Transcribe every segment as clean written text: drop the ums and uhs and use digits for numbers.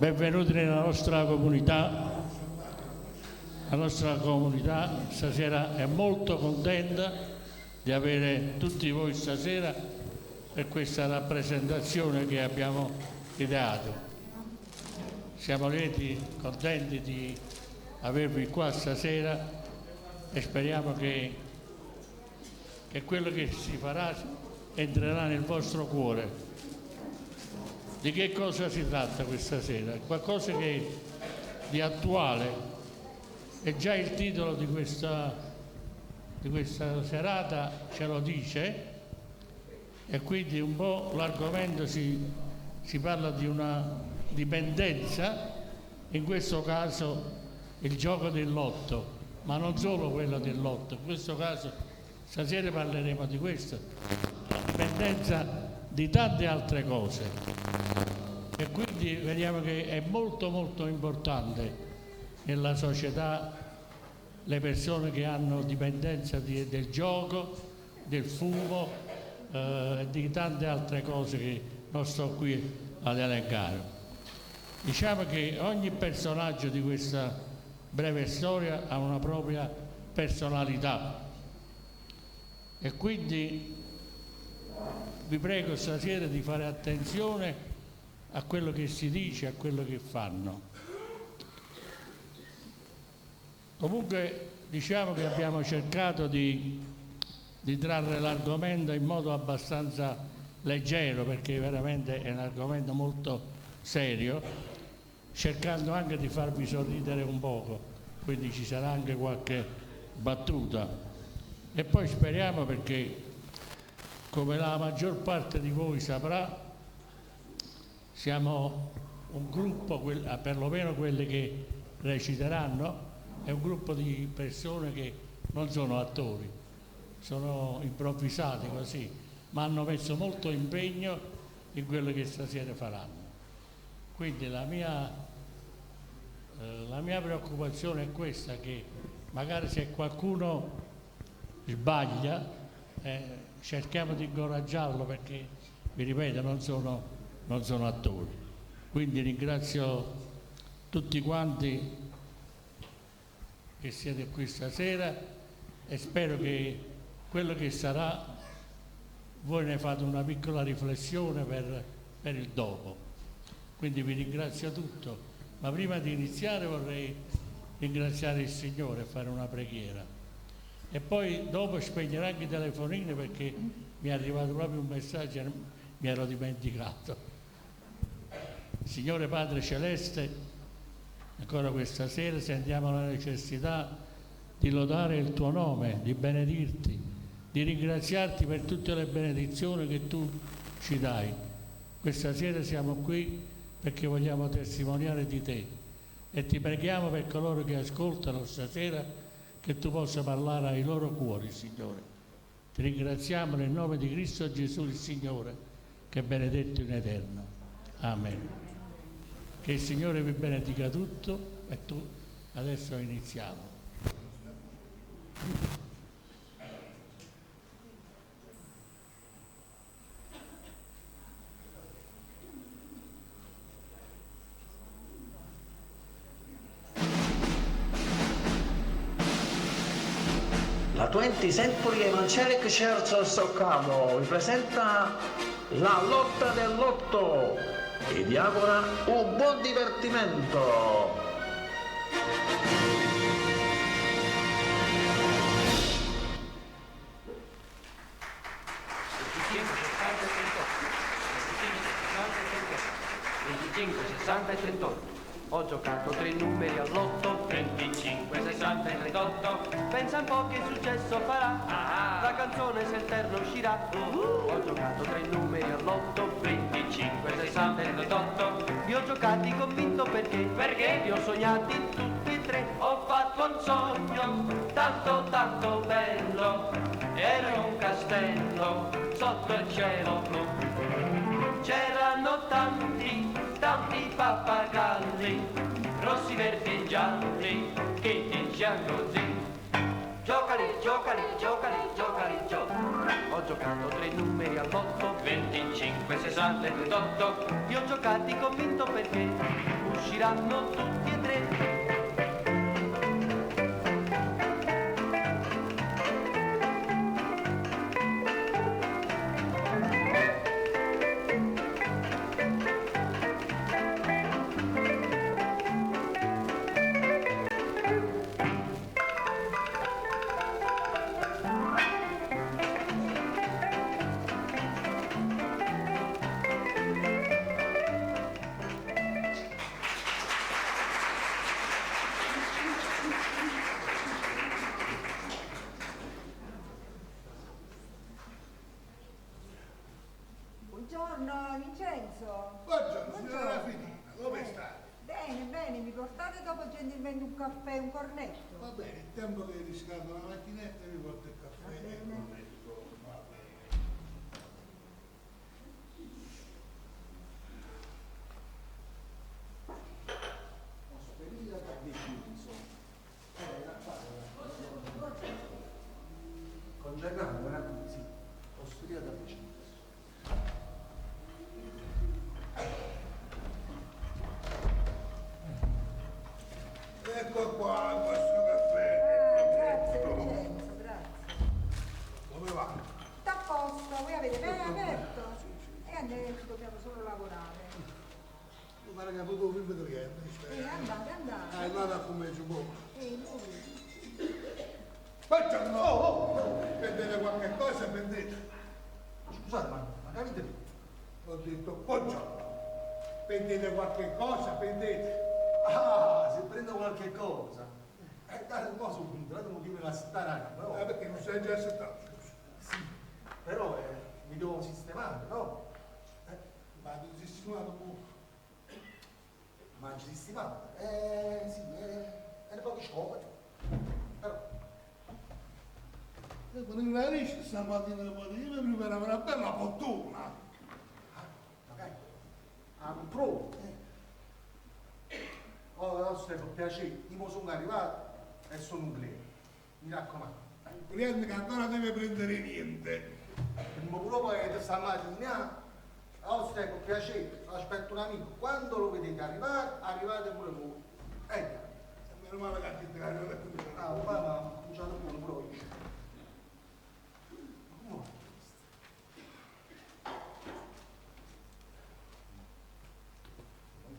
Benvenuti nella nostra comunità. La nostra comunità stasera è molto contenta di avere tutti voi stasera per questa rappresentazione che abbiamo ideato. Siamo lieti, contenti di avervi qua stasera e speriamo che, che quello che si farà entrerà nel vostro cuore. Di che cosa si tratta questa sera? Qualcosa che di attuale e già il titolo di questa, di questa serata ce lo dice e quindi un po' l'argomento si, si parla di una dipendenza, in questo caso il gioco del lotto, ma non solo quello del lotto, in questo caso stasera parleremo di questo, la dipendenza di tante altre cose. E quindi vediamo che è molto molto importante nella società le persone che hanno dipendenza di, del gioco, del fumo e di tante altre cose che non sto qui ad elencare. Diciamo che ogni personaggio di questa breve storia ha una propria personalità e quindi vi prego stasera di fare attenzione a quello che si dice, a quello che fanno. Comunque diciamo che abbiamo cercato di, di trarre l'argomento in modo abbastanza leggero perché veramente è un argomento molto serio, cercando anche di farvi sorridere un poco, quindi ci sarà anche qualche battuta. E poi speriamo perché, come la maggior parte di voi saprà, siamo un gruppo, perlomeno quelli che reciteranno, è un gruppo di persone che non sono attori, sono improvvisati così, ma hanno messo molto impegno in quello che stasera faranno. Quindi la mia, la mia preoccupazione è questa, che magari se qualcuno sbaglia, cerchiamo di incoraggiarlo perché, vi ripeto, non sono, non sono attori. Quindi ringrazio tutti quanti che siete qui stasera e spero che quello che sarà voi ne fate una piccola riflessione per, per il dopo. Quindi vi ringrazio tutto, ma prima di iniziare vorrei ringraziare il Signore e fare una preghiera. E poi dopo spegnerò anche i telefonini perché mi è arrivato proprio un messaggio e mi ero dimenticato. Signore Padre Celeste, ancora questa sera sentiamo la necessità di lodare il tuo nome, di benedirti, di ringraziarti per tutte le benedizioni che tu ci dai. Questa sera siamo qui perché vogliamo testimoniare di te e ti preghiamo per coloro che ascoltano stasera che tu possa parlare ai loro cuori, Signore. Ti ringraziamo nel nome di Cristo Gesù il Signore, che è benedetto in eterno. Amen. Che il Signore vi benedica tutto e tu adesso iniziamo. La 20th Century Evangelic Church of Soccavo vi presenta la lotta dell'otto e vi augura un buon divertimento. 25, 60 e 38. Ho giocato tre numeri all'otto, 25, 60 e 38. Pensa un po' che successo farà, ah, la canzone se il terno uscirà. Ho giocato tre numeri all'otto, 25, 60 e 38. Vi ho giocati convinto perché, perché li ho sognati tutti e tre. Ho fatto un sogno tanto tanto bello, era in un castello sotto il cielo blu. C'erano tanti, tanti pappagalli, rossi, verdi e gialli, che dicevano così. Giocali, giocali, giocali, giocali, gioca. Ho giocato tre numeri all'otto, 25, 60 e 38. Li ho giocati convinto perché Usciranno tutti e tre. Buongiorno Vincenzo. Buongiorno, signora Raffinina, come state? Bene, bene, mi portate dopo gentilmente un caffè e un cornetto? Va bene, il tempo che riscaldo la macchinetta vi porto il caffè Va e il bene. cornetto. Va bene. Osteria da Vincenzo. Era qua. Con Gennaro era qui, sì. Osteria da Vincenzo. Ecco qua il vostro caffè. Ah, e il grazie cornetto. Vincenzo, grazie. Come va? Tutto a posto, voi avete ben aperto? E adesso dobbiamo solo lavorare. Mi pare che ha avuto un film cliente. Andate, andate. Ah, vado a come ci può. Lui. Buongiorno! Oh, oh, Prendete qualche cosa, prendete. Scusate, ma magari te. Ho detto buongiorno. Prendete qualche cosa, prendete. Ah, se prendo qualche cosa. Dai, un po' subito, datemi che me la starà, però. Ah, perché non sei già settato, scusa. Sì, però mi devo sistemare, no? Ma ti sei sistemato pure. Ma ci sistemato? Sì, è poco scomodo. Però. E con la riccia stamattina io mi preparavo una bella fortuna. Ah, magari. Ah, un pro. Oh, adesso con piacere, io sono arrivato e sono un cliente. Mi raccomando. Un cliente che ancora deve prendere niente. Il mio pure stamattina, oh, stai con piacere, aspetto un amico. Quando lo vedete arrivare, arrivate pure voi. Meno male che ha detto che arriva qui. Ah, ma ha cominciato pure, pure io. Come va?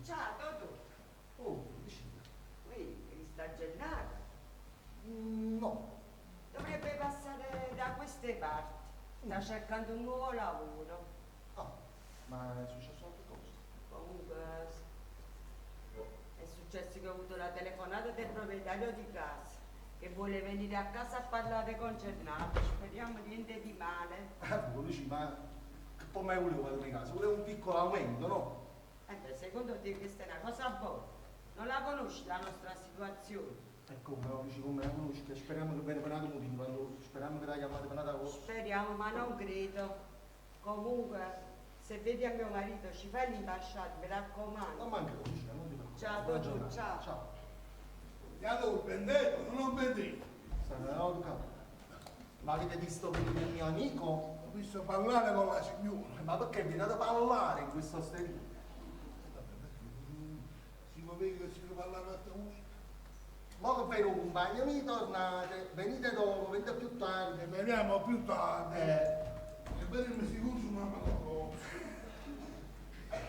Ciao Totò, Oh, vicino. qui sta Gennaro. No. Dovrebbe passare da queste parti. Sta cercando un nuovo lavoro. Ah, ma è successo qualche cosa? Comunque è successo che ho avuto la telefonata del proprietario di casa che vuole venire a casa a parlare con Gennaro. Speriamo niente di male. Ah, Luci, ma che poi mai volevo padrone di casa? Volevo un piccolo aumento, no? Eh beh, secondo te questa è una cosa buona? Non la conosci la nostra situazione? E come, no, dici, come la conosci? Che speriamo che viene per un altro motivo, allora speriamo che la chiamate per un'altra cosa. Speriamo, ma non credo. Comunque, se vedi a mio marito ci fai l'imbasciata, mi raccomando. Non manca Lucia, non ti preoccupare. Ciao, Buona Totò, giornata. ciao. Ciao. Chiaro, prendete o non prendete? Ma avete visto venire il mio amico? Ho visto parlare con la signora. Ma perché viene da parlare in questa osteria? Vabbè, perché si può vedere che si può parlare a tavolino. Ma che fai un compagno mi tornate, venite dopo, venite più tardi. E veniamo più tardi. E vediamo si consuma una cosa.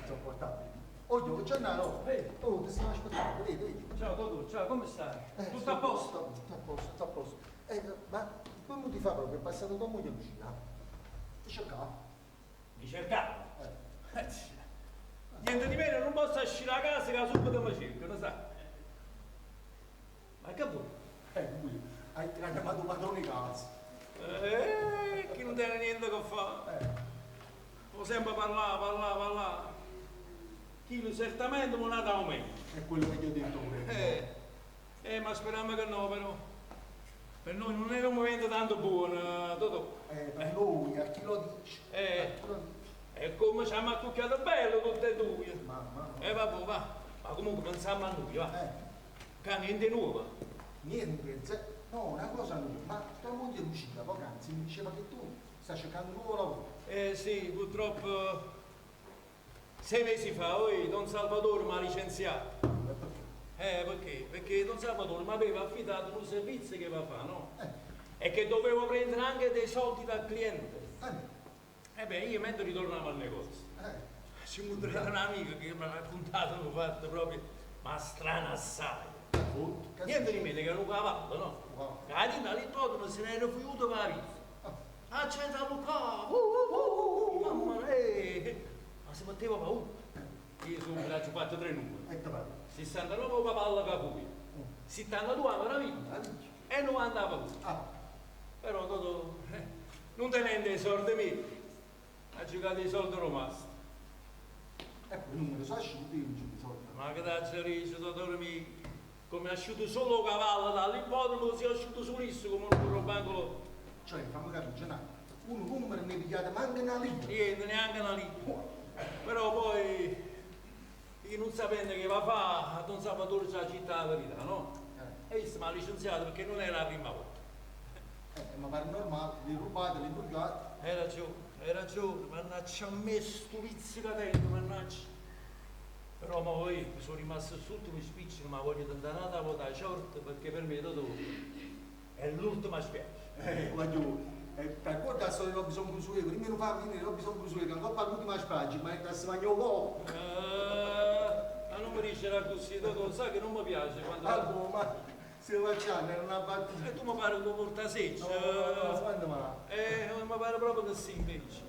Insopportabile. Oddio, Gennaro, oh, ti stavo aspettando, vedi, vedi. Ciao Totò, ciao, come stai? Tutto a posto? Tutto a posto, tutto a posto. Ma come ti fa proprio? È passato tua moglie Lucia? Ti cercava? Mi cercava? Niente di meno, non posso uscire da casa che subito mi cercano, sai? Ma che vuoi? Lui, hai chiamato padrone di casa. Che non tiene niente che fare. Può sempre parlare, parlare, parlare. Chi certamente non ha aumento. È quello che ti ho detto pure. Ma speriamo che no, però. Per noi non era un momento tanto buono, Totò. Per noi, a chi lo dice? A chi lo dice? E come ci hanno accucchiato bello tutte e due. Mamma. Vabbè, va. Ma comunque pensiamo a noi, va. Che niente nuovo. Niente, no, una cosa nuova. Ma tua moglie Lucia poc'anzi mi diceva che tu stai cercando un nuovo lavoro. Sì, purtroppo 6 mesi fa, oi, Don Salvatore mi ha licenziato. Perché? Perché Don Salvatore mi aveva affidato un servizio che va a fare, no? E che dovevo prendere anche dei soldi dal cliente. E beh, io mentre ritornavo al negozio, ci incontravo un amico che mi ha raccontato un fatto proprio, ma strano assai. Niente di meno che un cavallo, no? Che all'ippodromo se ne era fuggito per la vita. A gente a luccare, mamma, ma si metteva paura. Io subito ho fatto tre numeri. 69 un cavallo che fui, 72 a meraviglia e 90 a paura. Però Totò, non tenendo i soldi miei, ha giocato i soldi rimasti. Ecco, il numero sono asciutti, io non c'ho i soldi. Ma che da dice, Totò mio, come è asciutto solo il cavallo dall'ippodromo, si è asciutto solissimo come un robancolo. Cioè, fammi capire, Gennaro, un numero ne pigliate manco una lira. Niente, neanche una lira. Però poi, io non sapendo che va a fare, Don Salvatore ci ha città la verità, no? E io mi ha licenziato perché non era la prima volta. Ma pare normale, li rubate, li bruciate. Hai ragione, mannaggia a me sto pizzicatello, mannaggia. Però ma poi mi sono rimasto sull'ultimo spiccio, ma voglio tentare un'altra volta la sorte perché per me Totò è l'ultima spiaggia. Voglio, per guarda la storia di Robinson Crusoe, prima non fa venire Robinson Crusoe, che ancora all'ultima spiaggia, ma è si mangia un po'. Ma non mi dice così, Totò, sai che non mi piace quando... Ah, boh, ma se lo facciamo, era una battuta. E tu mi pare un portaseccia. No, no, no, quando ma... Mi pare proprio che sì, invece.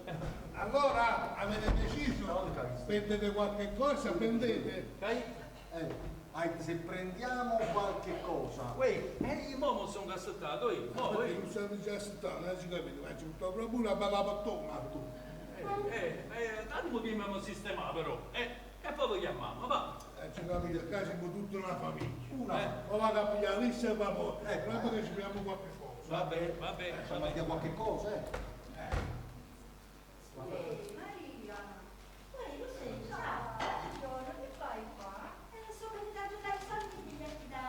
Allora avete deciso? Prendete qualche cosa, prendete. Se prendiamo qualche cosa. Uè, io mo mi sono cassettato, io. Mo, Perché non siamo già settato, non ci capito, ma ci metto proprio una bella pattona. Tanto prima mi sistema però. E poi lo chiamiamo, va. Ci capito, qua siamo tutta una famiglia. Una. O vado a pigliare lì e va poi. Proprio che ci pigliamo qualche cosa. Va bene, va bene. Ci mangia qualche cosa, eh. Maria, ciao, buongiorno, che fai qua? Sono venuta a giocare soldi i biglietti da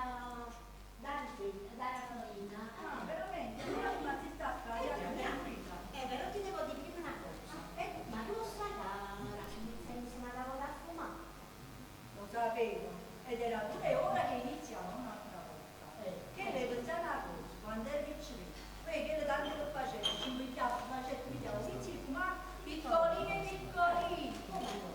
Raffaellina. Ah, veramente? Ma si sta a tranquilla. Però ti devo dire prima una cosa. Ma tu lo sai che la signora insieme alla lavorare a fumare? Lo sapevo, ed era pure ora che iniziamo un'altra volta. Che le pensare una cosa, quando ero piccolina, poi che le tanto che faceva, ci mettiamo, faceva, pigliavo, si fumava, piccoline piccoline.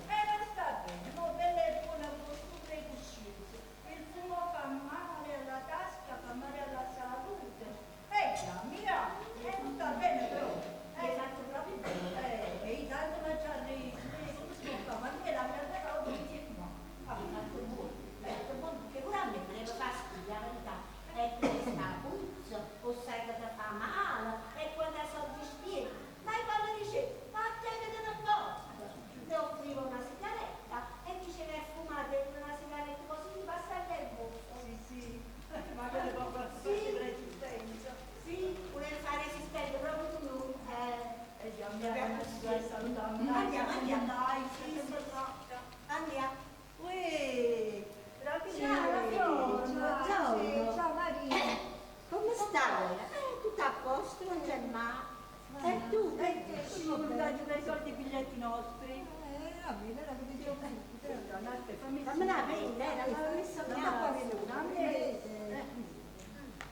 E non sta bene, ma bella e buona postura e coscienza. Il fumo fa male alla tasca, fa male alla salute. E già, mira, e non sta bene però. Hai fatto proprio bene. E io tanto mangiare, come si può fare? Ma non è la mia cosa, non si fuma. Hai fatto buono, hai fatto buono, perché pure a me voleva fastidio, la verità. E questa puzza, o sai che ti fa male, e quando soldi spieghi. Ma quando dice, ma a te che te ne importa? Le offrivo una sigaretta e dice che fumate una sigaretta così ti passa il nervoso. Sì, sì, ma quelle proprio Sì. resistenza. Sì, volevi fare resistente proprio tu. E già, mi salutiamo. Andiamo, andiamo. Dai, Sì, sempre sì. fatta. Andiamo. Uè, Ciao, Raffaele. ciao. Sì, ciao Maria. Come stai? Tutto a posto, non c'è male. E tu? E te, sono venuta a giocare i soldi biglietti nostri. Fammi la penna, l'avevo messo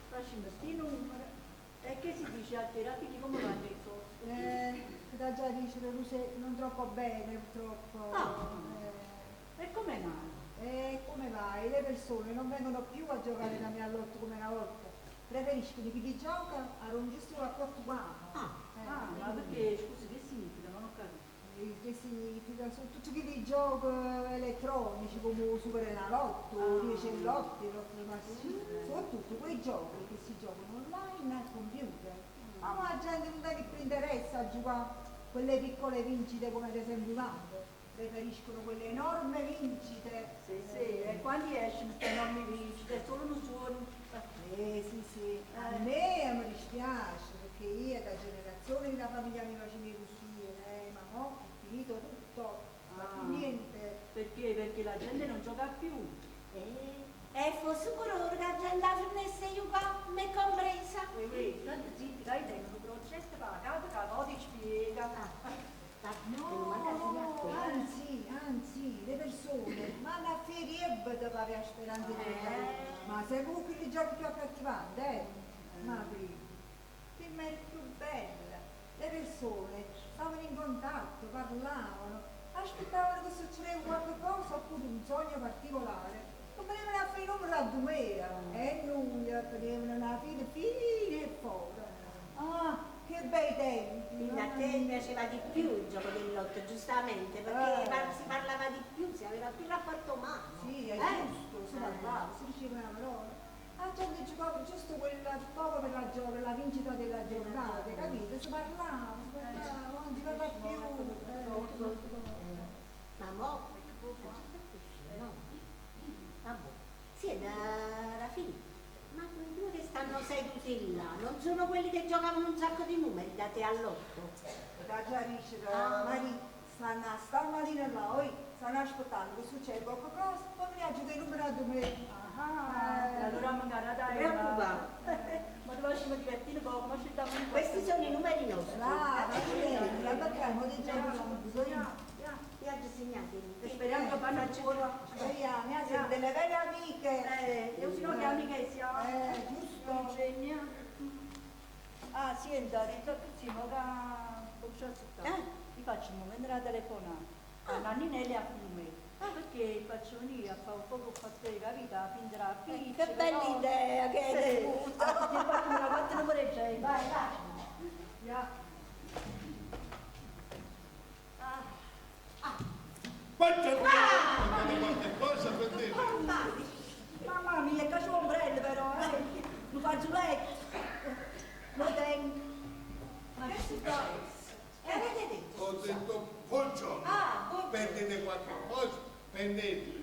Facciamo sti numeri. E che si dice a te, Rafiki, come vanno i soldi? Da già dicere, Luce, non troppo bene purtroppo. E come mai? E come mai? Le persone non vengono più a giocare da me al lotto come una volta. Preferiscono chi li gioca a un giusto rapporto umano. Ah, ma perché, scusi, che significa? Non ho capito. Che significa? Sono tutti quelli giochi elettronici come Super Enalotto, 10 e Lotto, Lotto Massimo, soprattutto quei giochi che si giocano online al computer. Ma la gente non dà più interesse a giocare quelle piccole vincite come ad esempio Mando, preferiscono quelle enorme vincite. Sì, sì, e quando esce queste enormi vincite, è solo un suono. Sì, sì, a me mi dispiace perché io da generazione la famiglia mi faceva così, ma no, è finito tutto, non più niente. Perché? Perché la gente non gioca più. E fosse pure ora che la gente finisse a giocare, me compresa. Uè, tanto zitti, dai, tengo un progetto per la casa che poi ti spiega. No, anzi, anzi, a speranza di diventare. Ma sempre con quelli giochi più accattivanti, eh? Ma prima, prima era più bella. Le persone stavano in contatto, parlavano, aspettavano che succedeva qualche cosa oppure un sogno particolare. Non venivano a fare i numeri a domenica e noi tenevano una fine fine e fuori. Ah, che bei tempi! A te piaceva di più il gioco del lotto, giustamente, perché Eh. si parlava di più, si aveva più rapporto umano. Sì, è Eh? giusto, si parlava, si diceva una parola. La gente giocava giusto quel poco per la, per la vincita della giornata, capito? Si parlava, si parlava, non si parla più. Ma mo, no. Vabbè. Sì, Rafì, ma quei due che stanno seduti là, non sono quelli che giocavano un sacco di numeri da te all'otto? Da già dice, Ah. Maria, stanno stamattina là, oi, stanno aspettando che succede qualcosa, poi mi aggiungo i numeri a domenica. Ah, allora magari dai. Preoccupa. Ma dove ci divertire poco, ma ci stiamo un po'. Questi sono i numeri nostri. Brava, guarda che mo di gioco bisogna. Li ho segnati. Speriamo che vanno ancora. Speriamo, eh, siamo delle vere amiche. Io sono che amiche siamo. Giusto. Ingegna. Ah, senta, detto così, ma che Eh? Vi faccio un momento la telefonata. A Nanninelli a Fiume. Perché faccio venire a fare un po' fatto capita, fin dalla pizza. Che bella idea che hai avuto. Ti faccio una quattro numeri gente. Vai, vai. Ya. Buongiorno! Avete qualche cosa per dire? Mamma mia, che c'ho ombrello però, eh. Mi faccio letto. Lo tengo. Ma che succede? Che avete detto? Ho detto buongiorno. Ah, buongiorno. Prendete qualche cosa, prendete.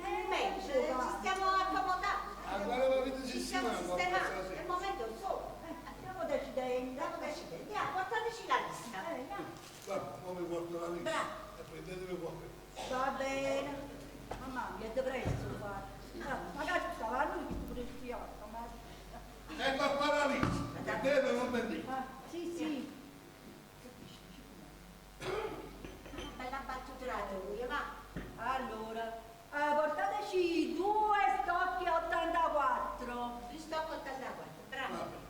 Invece ci stiamo accomodando. Allora avete Ci stiamo sistemato sistemando. È il momento solo. Stiamo decidendo. Stiamo decidendo. Andiamo, portateci la lista. Guarda, come porto la lista. Bravo. E prendetevi qualche cosa. Va bene. Mamma mia, è presto lo fare. Ah, magari ci stava a lui che tu potresti ma... Ecco a fare la lista. Prendete o non prendete? Ah, sì, sì. Bella battuta la tua, va. Allora, portateci due stocchi 84. Due stocchi 84, bravo.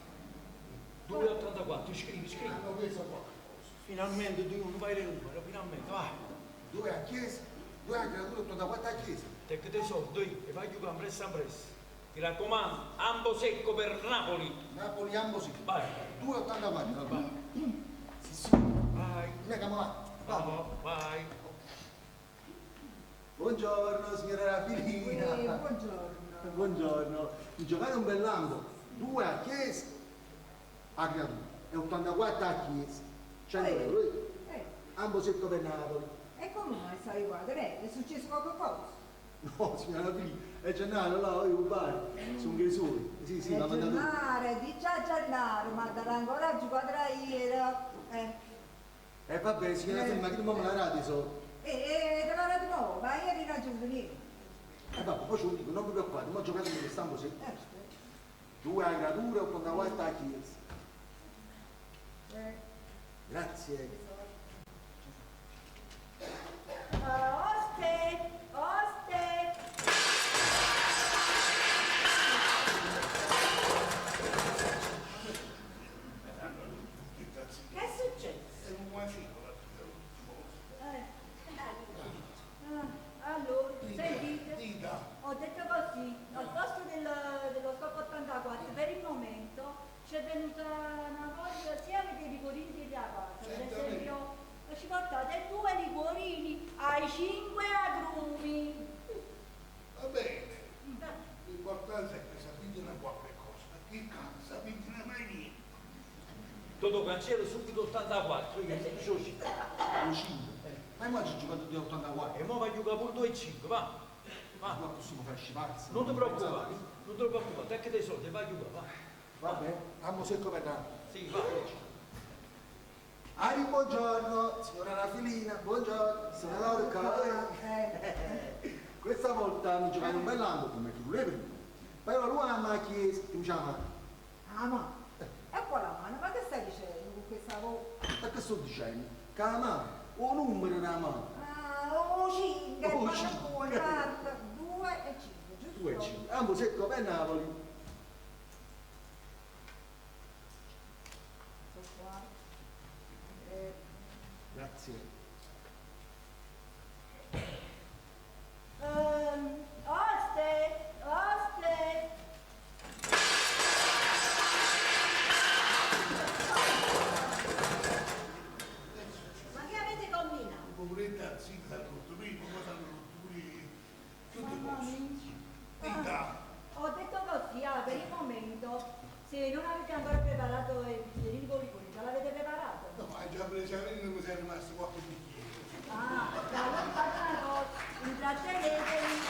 2,84, scrivi, scrivi. Hanno preso qualche cosa. Finalmente due, un paio di numeri, finalmente, vai. Due a chiesa, due a creatura, 84 a chiesa. Te che te soldi e vai a giocare presso a presso. Ti raccomando, ambo secco per Napoli. Napoli ambo secco. Vai. 2,84. Vai. Sì, sì. Vai. Andiamo avanti. Vai. Vai. Buongiorno signora Rafilina. Buongiorno. Buongiorno. Mi giocate un bell'ambo. Due a chiesa, a creatura. E 84 a chiesa. 100 euro. Eh. Ambo secco per Napoli. E come mai stai qua? È successo qualche cosa? No, signora Rafilina, è Gennaro là, io bar. Sono che soli. Sì, sì, È l'ha mandato. Gennaro, dice a Gennaro, ma darà ancora a giocare tra ieri. E vabbè, signora Rafilina, ma che non me la date i soldi? E te l'ha dato nuovo, ma ieri non c'è niente. E vabbè, poi ce lo dico, non vi preoccupate, ma giocate con quest'ambo secco. Due a creatura, 84 a chiesa. Grazie. Oste, oste. Che è successo? È un guacino l'ultima volta. Ah, allora, sentite, Dica. ho detto così, al posto dello stop 84 per il momento c'è venuta una voglia sia dei liquorini della casa, per esempio ci portate due liquorini ai 5 agrumi. Va bene. L'importante è che sapete qualche cosa, perché qua sapete mai niente. Totò cancello subito 84, io che sono 5. 5. Ma immagino ci giocato 2,84. E mo va a giocare pure 2,5, va. Va. Ma possiamo fare scivarsi. Non ti preoccupare, non ti preoccupare, te che dei soldi, vai a giocare, va. Va bene, ambo secco per Napoli. Sì, va. Ari, buongiorno, signora Rafilina, buongiorno, sono Laura. Questa volta mi giocai un bell'ambo come chi voleva prima. Però lui mi ha chiesto, mi chiama. Ah, ma e qua la mano, ma che stai dicendo con questa voce? Ma che sto dicendo? Che la mano, o numero nella mano. Ah, o 5, O ma cinque. 4, 2 e 5, 2 e 5. Ambo secco per Napoli. Sono qua. Grazie. Oste, oste. Ma che avete combinato? Poveretta, sì, si è rotto prima, poi si è rotto pure tutte Mamma cose. mia. Dica, Ho detto così, ah, per il momento, se non avete ancora preparato il bicchierino con i liquori, già l'avete preparato? no, hai già preso la mi sei rimasto qualche bicchiere. Ah, allora fate una cosa, intrattenetevi.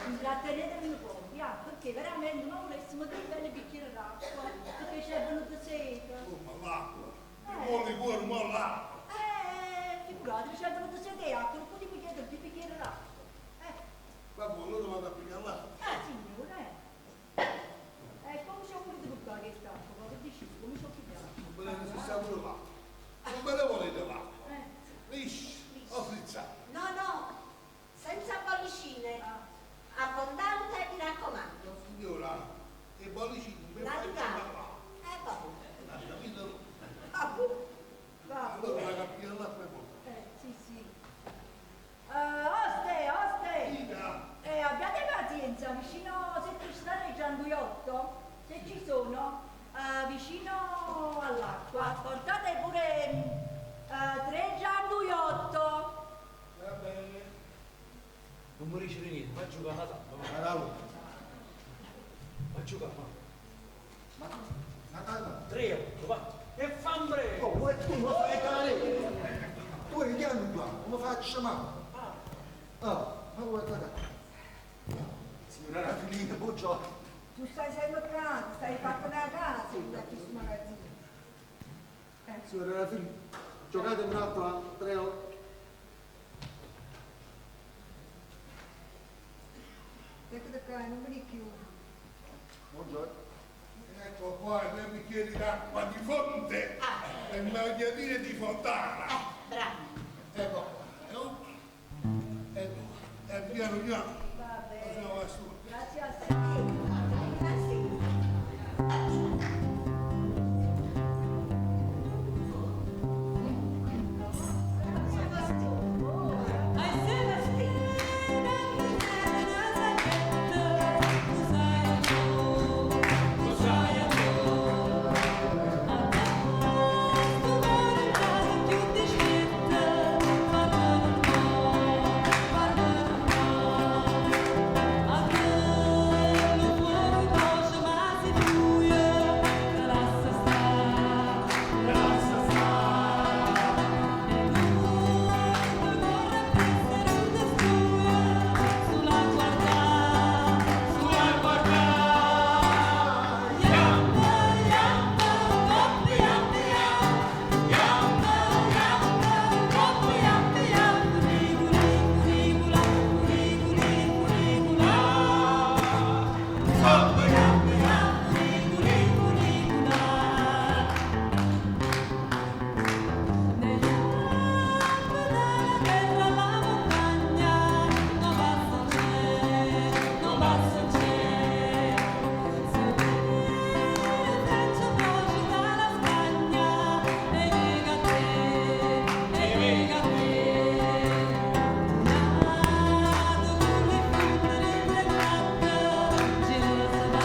Intrattenetevi un po', via, perché veramente non volessimo dei belli bicchieri d'acqua, perché c'è venuta sete. Oh, ma l'acqua, il buon liquore, ma l'acqua. Figuratevi, c'è venuta sete e acqua, non potevo chiedere due bicchieri d'acqua. Vabbè, allora vado a pigliare l'acqua. Signore. Come ci ho voluto buttare quest'acqua? Che dici? Come ci ho pigliato? Non me ne si sa pure l'acqua. Non me ne volete l'acqua. Liscia o frizzata? No, no, senza bollicine. Abbondante, mi raccomando. Signora, le bollicine per fare Naturale. l'acqua. Vabbè. Ha capito? Ah, boh. Va. Allora vado a pigliare l'acqua e poi. Sì, sì. Oste, oste! Dica. Abbiate pazienza, vicino, se ci stanno i gianduiotto, se ci sono, vicino all'acqua, portate pure 3 gianduiotto. Va bene. Non mi dice niente, vai a giocare alla tavola. Bravo. Vai a giocare, va. Ma, ma calma. 3, 8, va. E fambre! Oh, e tu mi fai cadere. Tu eri chiaro qua, come faccio male? Ah, ma guarda qua. Signora Rafilina, buongiorno. Tu stai sempre qua, stai fatto una casa in questo magazzino. Signora Rafilina, giocate un altro 3 8. Ecco qua, non me ne più. Buongiorno. Ecco qua due bicchieri d'acqua di fonte e meglio dire di fontana. Bravo. Ecco qua. E un, e due. E piano piano. Va bene. Possiamo va su. Grazie a te. Grazie. Gira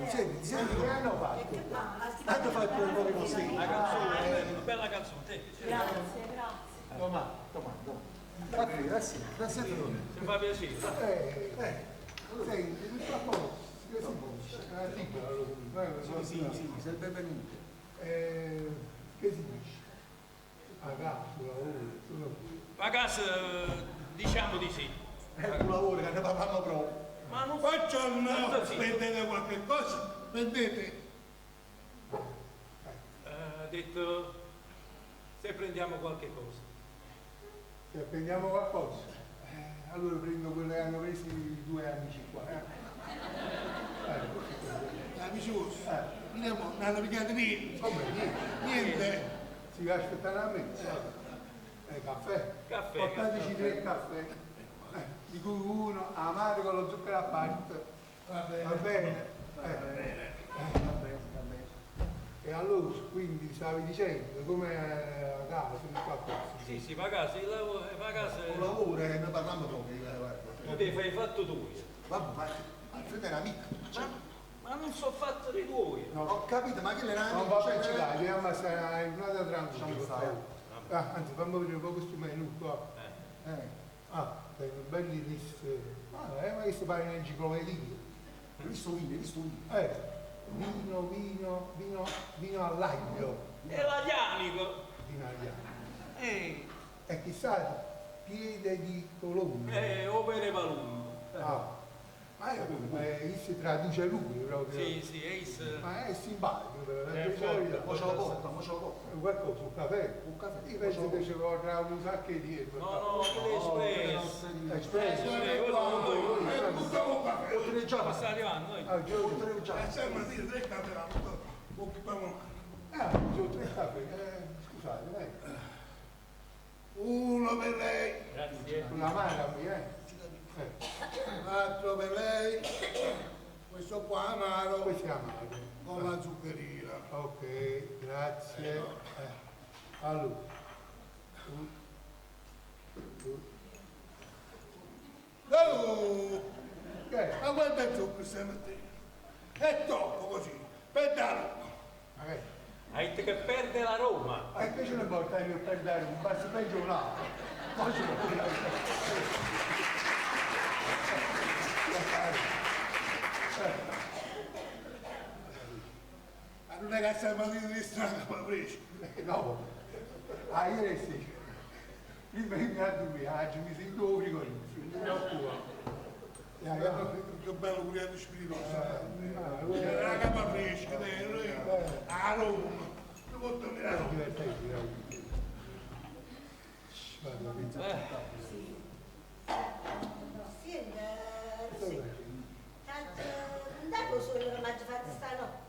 Senti, senti. Che hanno fatto? Hanno fatto un po' di così. La canzone, una bella canzone, te. Grazie, grazie. Domani, domani, domani. Infatti, grazie, grazie a te. Se fa piacere. Senti, tutto a posto, che si dice? Ah, libero, allora, comunque, Sì, sì, sì, sei benvenuto. Che si dice? A casa, lavoro, tutto. A casa diciamo di sì. È un lavoro che ne parliamo proprio. Ma non Buongiorno, Sì. vendete qualche cosa? Vendete? Ha detto se prendiamo qualche cosa. Se prendiamo qualcosa, allora prendo quello che hanno preso i due amici qua. Amici vostri, vediamo, non hanno picchiato niente. Come niente? Niente. Si va a aspettare a me. Caffè. Caffè, Portateci tre caffè, di cui uno amaro con lo zucchero a parte. Va bene. Va bene? Va bene, va bene. E allora, quindi stavi dicendo, come a casa, tutto a posto. Sì, sì, va a casa, il lavoro, va a casa. Un lavoro che ne parliamo proprio, guarda. Tu ti fai fatto tu. Vabbè, ma Alfredo era amico. Ma non sono fatto dei tuoi. No. Ho capito, ma che era Non amico? va Cioè, bene, dai, andiamo a stare in un'altra tranquilla. Lasciamo stare. Ah, anzi, fammi vedere un po' questo menù qua. Ah, tengo belli liste. Ah, ma questo pare un'enciclopedia. Hai visto vino, hai visto vino? Vino, vino, vino, vino all'aglio. E l'aglianico. Vino all'aglio. E chissà, piede di colombo. Opere palumbo. Ah. Ma è come, si traduce lui proprio. Sì, sì, è Ma è simpatico però, È la forte. verità. Mo ce lo porta, mo ce lo porta. Qualcosa, un caffè. Un caffè. Io penso che ci vorrà un sacco di dietro. No, no, che l'espresso. Espresso. Lo tenete già Ma fatto. sta arrivando, eh. Ah, Lo tenete già fatto. Stamattina tre caffè, occupiamo. Ah, sono tre caffè. Scusate, dai. Uno per lei, Grazie. Una mano a me, eh. l'altro per lei, questo qua amaro Questo è amaro. con la zuccherina. Ok, grazie. Allora. Oh, Che? ma guarda il zucchero stamattina. È troppo così, per dare. Ma che? Hai detto che perde la Roma. E che ce ne porta io per dare un passo peggio un altro? Poi ce lo porta. Ma non è che stamattina di strada, ma preso. No, ah, ieri sì. Prima di andare a dormire, oggi mi sento frigorifero, non mi preoccupo. Che bello curiato spiritoso. C'era la capa fresca, a Roma. Non può tornare a Roma. Divertente, dai. Vado, Sì. Senti, sì. Tanto, non dato solo che mi ha fatto stanotte.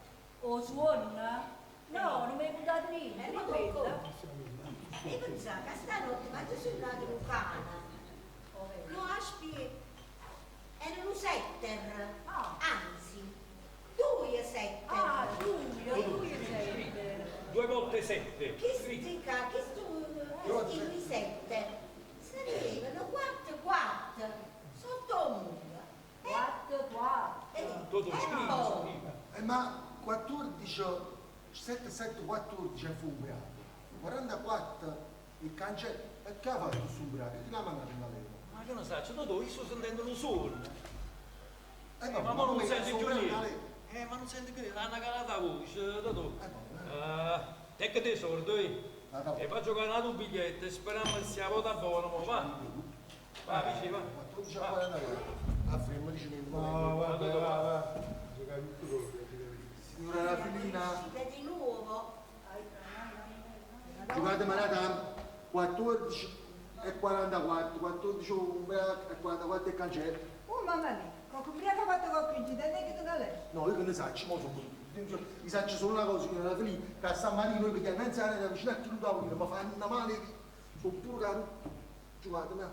O suona? No, non mi hai puntato niente, Ma ma quella. Io pensavo che stanotte mi ha sognato un cane. No, aspi, era un setter. Anzi, due setter. Ah, due setter. 2 volte 7. Questi qua, questi due sette, servivano 4 4 sotto un muro. 4 4. Tutto scritto. Ma 14, 7, 7, 14 è fu ubriaco. 44 il cancello. E che ha fatto questo ubriaco? Chi l'ha mandato in galera? Ma che ne sa, c'è tutto, io sto sentendo lo sole. Vabbè, Ma mo non come sento più ubriaco in niente. galera? Ma non sento più niente, hanno calato la voce, Totò. Te che te sordo, eh? E faccio giocare un altro biglietto e speriamo che sia vota buona, mo, va. Va, vicino, va. 14 a 44. A fermo dice che No, vabbè, va, va. Giocare tutto quello, Signora Rafilina, Di nuovo. giocate manata 14 e 44, 14 ubriaco e 44 e cancello. Oh mamma mia, con ubriaco ha fatto qualche incidente che tu da lei. No, io che ne saccio, mo sono mi saccio solo una cosa, signora Rafilina, che a San Marino noi perché innanzi alla vicino a chi tavolino, ma fanno male, sono pure caduto. Giocate, ma.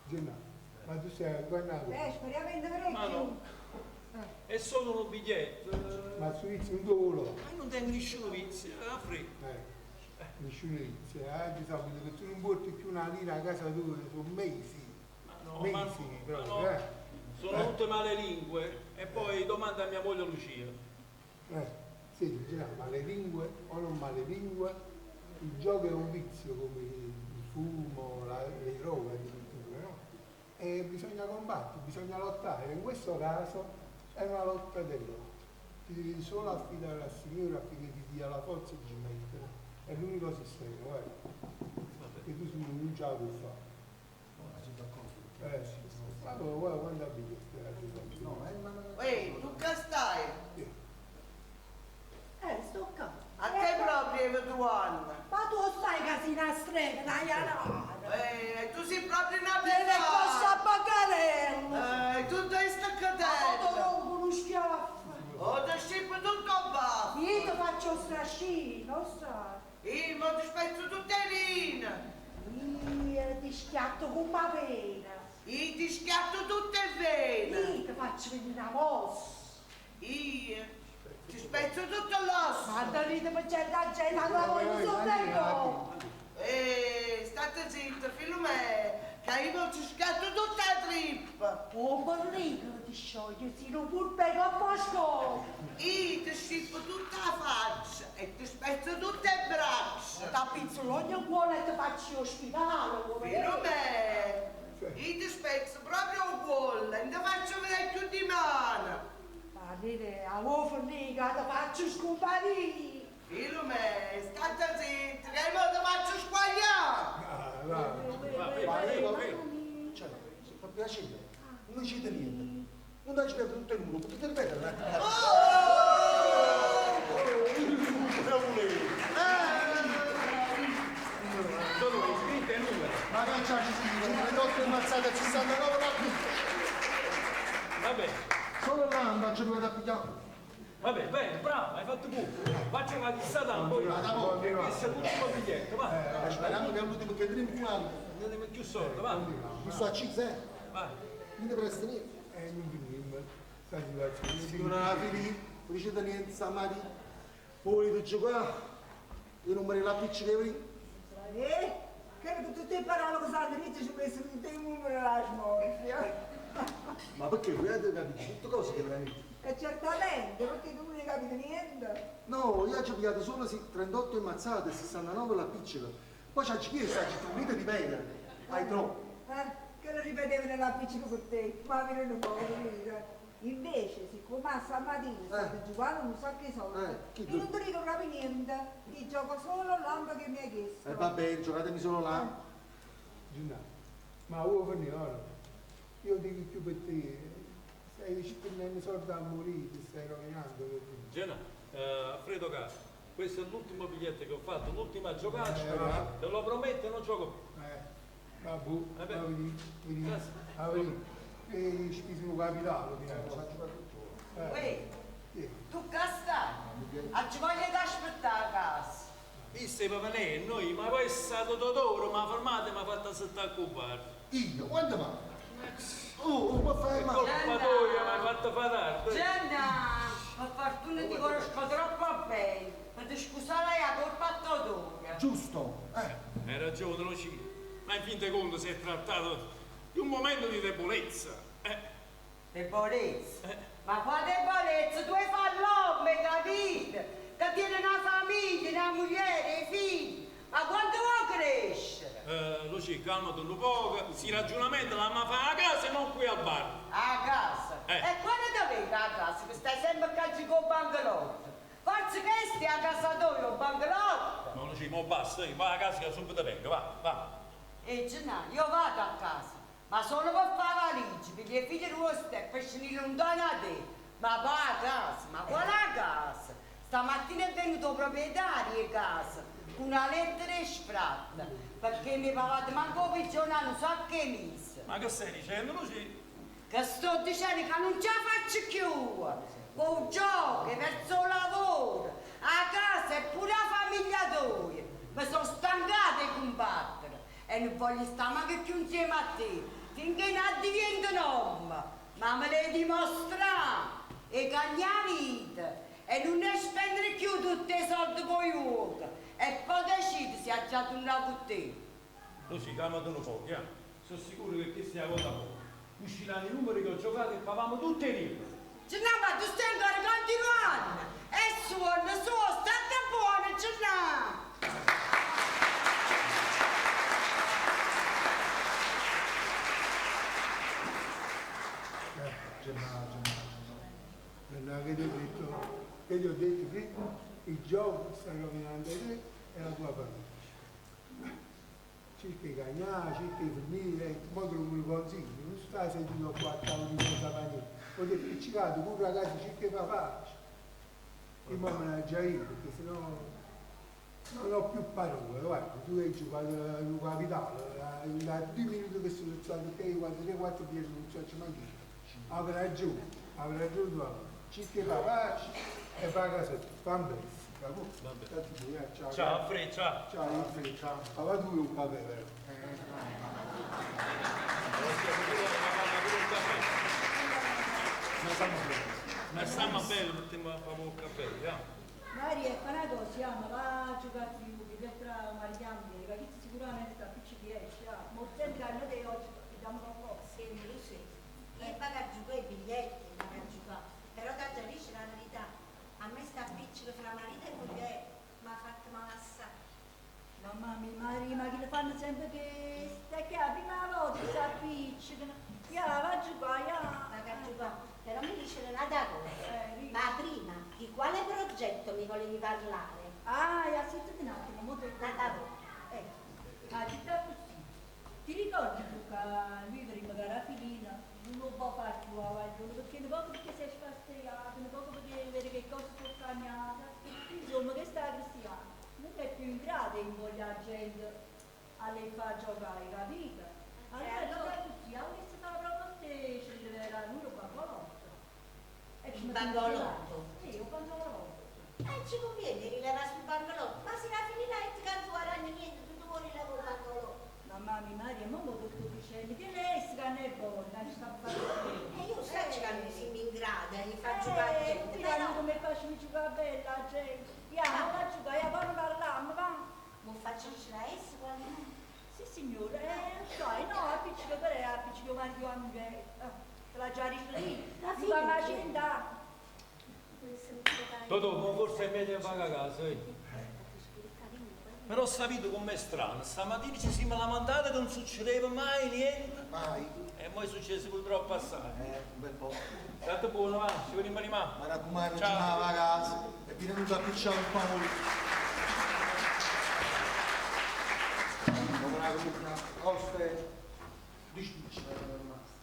Gennaro, ma tu sei ancora Speriamo in orecchio. Ma no. È solo un biglietto. Ma su vizio un tuo Ma io non tengo nessuno vizio, a freddo. Nessuno vizio. Oggi sabato che tu non porti più una lira a casa tua, sono mesi. no, mesi ma proprio, no. eh. Sono tutte male lingue e poi domanda a mia moglie Lucia. Eh, sì, Gennaro, ma le lingue o non male lingue, il gioco è un vizio come il fumo, le droghe addirittura, no? E bisogna combattere, bisogna lottare. In questo caso è una lotta dell'otto. Ti devi solo affidare al Signore affinché ti dia la forza di smettere. È l'unico sistema, guarda. Che tu solo non ce la puoi fare. Sì. Ma poi, guarda quanta biglietti hai fatto. No, ma... Ehi, tu che stai? Sto qua. A te proprio io tu anni. Ma tu sai che sei una strega, una ianara. Tu sei proprio una Viene bella. qua a pagare. Tu ti staccatello. Ma ti rompo uno schiaffo. Oh, ti scippo tutto a baffo. Io ti faccio strascino, sai. Io mo ti spezzo tutte le line. Io ti schiatto con una pena. Io ti schiatto tutte le vene. Io ti faccio venire una mossa. Io ti spezzo tutto l'osso. Ma da lì ti c'è la gente, la voglio soltanto. State zitta, figlio me, che io ti schiatto tutta la trippa. Oh, berlicolo ti scioglie, si non pur bene a Mosco. Io ti scippo tutta la faccia e ti spezzo tutte le braccia. Ti appizzo l'ogno cuore e ti faccio ospitale. Figlio me, io ti spezzo proprio il cuore e non ti faccio vedere più di mano. Ma nene, a vuoi fornica, ti faccio scomparire. Figlio me, state zitta, che io ti faccio squagliare. Ma io... Cioè, se fa piacere, non dicete niente. Non dai per tutto il numero, potete ripetere un attimo. Sono iscritti ai numeri. Ma che c'è ci scrive? 38 ammazzate 69 la più. Vabbè. Solo là non ci dovete pigliare. Vabbè, bene, bravo, hai fatto pure. Faccio una listata poi. Questo è l'ultimo biglietto, va. Speriamo che è l'ultimo che entriamo più alto. Non andiamo più soldi, va. Questo a C0. Vai. Non ti presti niente. Non finimmo. Sta situazione. Signora Filippo, non dicete niente stamattina. Volete giocare? Io non me la appiccico io. Che tutte le parole che sanno dice ci messo tutti i numeri alla smorfia. Ma perché voi avete capito tutte cose che veramente? E certamente, perché tu non hai capito niente. No, io ci ho pigliato solo 38 ammazzate e 69 la appiccica. Poi ci ha chiesto, ci ha detto di ripetere. Hai troppo. Che lo ripeteva nell'appiccico con te, ma mi rendo poco capito. Invece, siccome a stamattina state giocando un sacco di soldi, chi io non ti dico proprio niente, ti gioco solo l'amba che mi hai chiesto. E va bene, giocatemi solo là. Gennaro, ma vuoi finire ora? Io dico più per te, stai spendendo soldi a morire, ti stai rovinando. Gennaro, Alfredo caro, questo è l'ultimo biglietto che ho fatto, l'ultima giocata, te lo prometto, non gioco più. Vabbè, vedi, vedi, e speso capitale. Uè, tu che stai? A ci voglio da aspettare a casa. Disse per venire, noi, ma poi è stato Totoro, ma fermate, mi ha fatto saltare a bar. Io? Quando va? Oh, ma fai male. Colpa tua, mi hai fatto fare tardi. Gianna, per fortuna ti conosco troppo bene. Per ti scusare la colpa a Totoro. Giusto, Hai ragione, Lucia. Ma in fin dei conti si è trattato di un momento di debolezza. Debolezza? Ma qua debolezza? Tu hai fatto l'uomo, capito? Che tiene una famiglia, una moglie, i figli. Ma quanto vuoi crescere? Lucia, calmati un poco. Si ragionamento la ma fa a casa e non qui al bar. A casa? E quando ti vengo a casa? Che stai sempre a calci con il bangalotto. Forse che stai a casa tua con il bangalotto? No, Lucia, mo basta, io vai a casa che subito vengo, va, va. E Gennaro, io vado a casa, ma solo per fare valigie, per le figlie vostre e per scendere lontano da te. Ma va a casa, ma quale a casa? Stamattina è venuto il proprietario a casa, con una lettera e sfratta, perché mi pagate manco per giornale, non so che mise. Ma che stai dicendo, Lucia? Che sto dicendo che non ce la faccio più, con giochi, verso il lavoro, a casa e pure la famiglia tua. Mi sono stancata di combattere e non voglio stare manco più insieme a te, finché non divento un uomo, ma me le dimostrare e cagnare vita e non ne spendere più tutti i soldi con i uomini e poi decidi se ha già tornato con te. Lucia, calmati un po', eh. Sono sicuro che questa è la cosa buona. Usciranno i numeri che ho giocato e paghiamo tutte le lire. Gennà, ma tu stai ancora continuando! E suona, su, state buono, Gennà! Gennaro, Gennaro, Gennaro. Che ti ho detto, che ti ho detto che il gioco sta rovinando te e la tua famiglia. Cerca di cagnare, cerca di finire, mo te lo consiglio, non stai seduto qua a tavola senza fare niente. Ho detto, appiccicato, pure a casa cerca di fare pace. E mo me ne già io, perché sennò non ho più parole. Guarda, tu hai giocato il capitale, da 2 minuti che sono stato che quando 3, 4, 10 non ci manchi. Avrai ragione, avrai ragione tu. Cerca di fare pace e va a casa, fa un pezzo. Va bene. Ciao. Ciao, Alfred, ciao. Ciao, Alfred, ciao. Ma va tu un caffè, però. Ma stiamo bello, mettiamo a fare un caffè, ja. Maria, fa una cosa, ma va a giocare più, che tra Mariano, che sicuramente sta più ci riesce, ah. Ma sempre che noi oggi vediamo qualcosa. Sì, Lucy, io pago a giocare i biglietti, pago a giocare. Però ti dice la verità, a me sta appiccica fra marito e moglie, mi ha fatto male assai. Mamma mia, Maria, ma che le fanno sempre che sta che la prima volta si appiccicano. Ya, va a giocare, ya. Vado a giocare. Però mi dice un'altra cosa. Ma prima, di quale progetto mi volevi parlare? Ah, ya, sentite un attimo, mo te- Nata volta. Ecco, ah, ti sta così. Ti ricordi tu che lui prima che era filina, non lo può fare più a guaglione, perché un poco perché si è sfastidiato, un poco perché vede che cose sono cambiate. Insomma, che sta cristiana non è più in grado di invogliare la gente a le far giocare, capito? Allora, allora? sta così, allora si fa la proposta e ci rileverà lui lo bangolotto. E Il ci bangolotto? Sì, un bangolotto. E ci conviene rilevare sul bangalotto, ma se la finina è che non guadagni niente, tu vuoi rilevare il bangalotto. Mamma mia, Maria, ma mo te sto dicendo che lei che non è buona, ci sta a fare. E io so che non siamo in grado di far giocare la gente, però però come faccio a giocare bella la gente? Ya, non la gioca, ya, poi parliamo, va. non faccio la S qual è? Sì signore, sai, no, appiccica per lei, appiccica marito a moglie. Te l'ha già detto lì. La Mi fa una figlia. cinta. Totò, ma forse è meglio fare a casa, eh. Però sapete com'è strano, stamattina ci siamo lamentati che non succedeva mai niente. Mai. E poi è successo purtroppo assai. Un bel po'. State buono, va, ci vediamo rimane. Ma raccomando, Ciao. tornava a casa e viene venuto a picciare un po'. Dopo una colonna, oste, di spicci erano rimasti.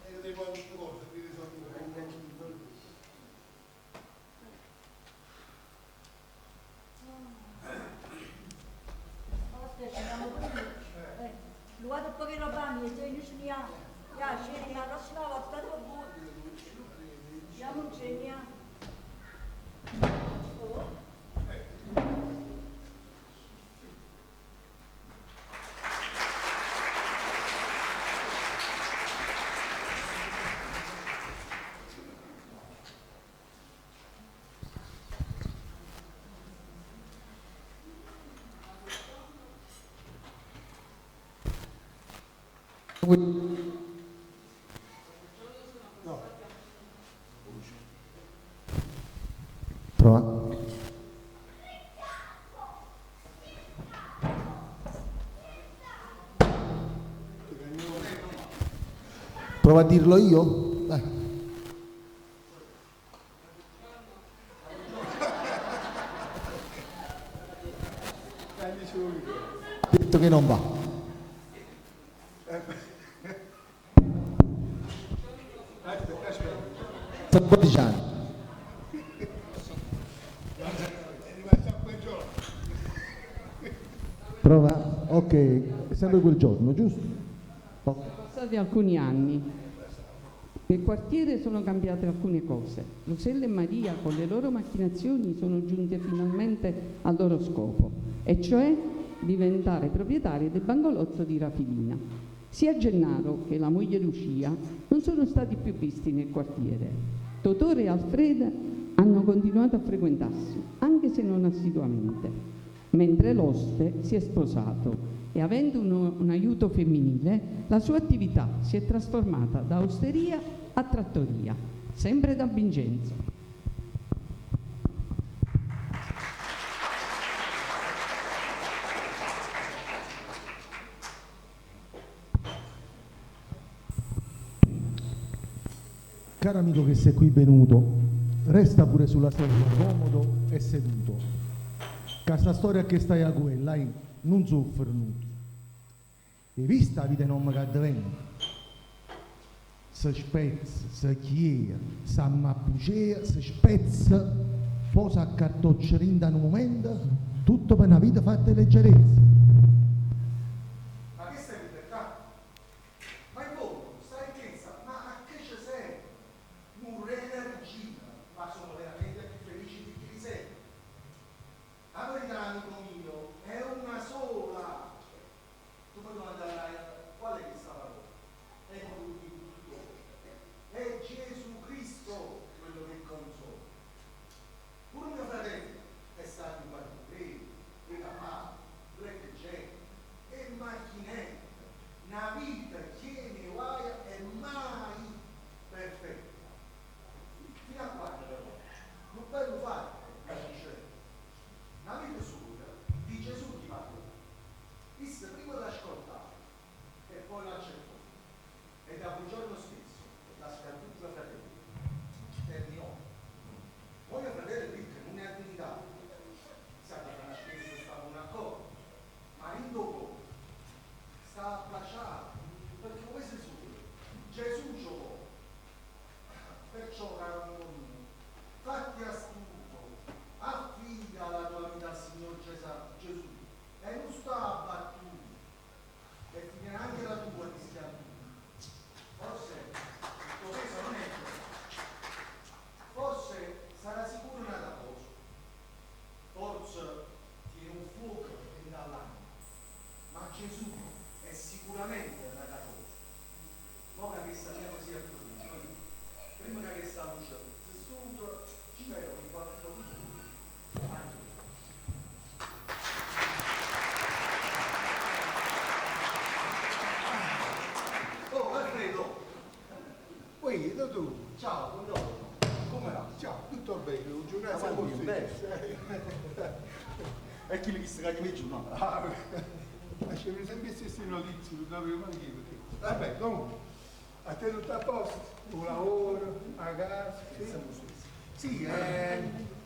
E io devo fare queste cose, mi risolvo. Aspetta, ci andiamo pure noi. Guarda un po' che roba mia, se noi ce ne andiamo. Ya, ci vediamo la prossima volta, state buoni. Andiamo in genio. Oh. Prova. Prova a dirlo io? Dai. Detto che non va. Aspetta, aspetta. Sta 12 anni. È rimasto a quel giorno. Prova. Ok, è sempre quel giorno, giusto? Ok. Passati alcuni anni. Nel quartiere sono cambiate alcune cose. Rosella e Maria con le loro macchinazioni sono giunte finalmente al loro scopo, e cioè diventare proprietarie del bangolotto di Rafilina. Sia Gennaro che la moglie Lucia non sono stati più visti nel quartiere. Totore e Alfreda hanno continuato a frequentarsi, anche se non assiduamente. Mentre l'oste si è sposato e avendo un aiuto femminile, la sua attività si è trasformata da osteria a trattoria, sempre da Vincenzo. Caro amico che sei qui venuto, resta pure sulla sedia, comodo e seduto. Che sta storia che stai a quella, non soffre nudo. E vista la vita in nome che diventa? Si spezza, si chiede, si ammappucea, si spezza, poi si accartoccia in un momento, tutto per una vita fatta di leggerezza. Ma questa è libertà. Ma in fondo, sta ricchezza, ma a che ci serve? Un re e una regina, ma sono veramente più felici di chi li segue. La verità, amico mio, è una sola. Tu mi domanderai qual è questa parola? E non lo dico tutto. È Gesù Cristo quello che consola. Pure mio fratello è stato un barbiere, un papà, blackjack e macchinetta. Una vita piena e guaia e mai perfetta. Fino a quando però? Non bello fatto, mi dice. Una vita sola di Gesù ti parlò. Disse prima l'ascoltare e poi l'accettò. E da quel giorno stesso la scaduta fratello terminò. Poi mio fratello ricco non è abilitato. Sa che una spesa stava un accordo, ma in dopo sta a placiare, perché questo è solo. Gesù giocò. Perciò, caro amico mio, fatti astuto, affida la tua vita al Signor Gesù e non sta abbattuto, e finirà anche la tua di schiavitù. Forse il tuo peso non è giusto, forse sarà sicuro un'altra cosa, forse tiene un fuoco dall'anima, ma Gesù è sicuramente un'altra cosa. Mo che questa mia poesia è finita, prima che questa luce si studia, spero che qualcuno di voi anche. Oh, Alfredo! Ui, tu! Ciao, buongiorno! Come va? Ciao, tutto bene, un giornata Ah, così. bene. E chi li che mi giù, no? Ah, lasciami sempre le stesse notizie, non sapevo mai chi perché. Vabbè, comunque, a te tutto a posto? Un lavoro, a casa? Sì, Sì,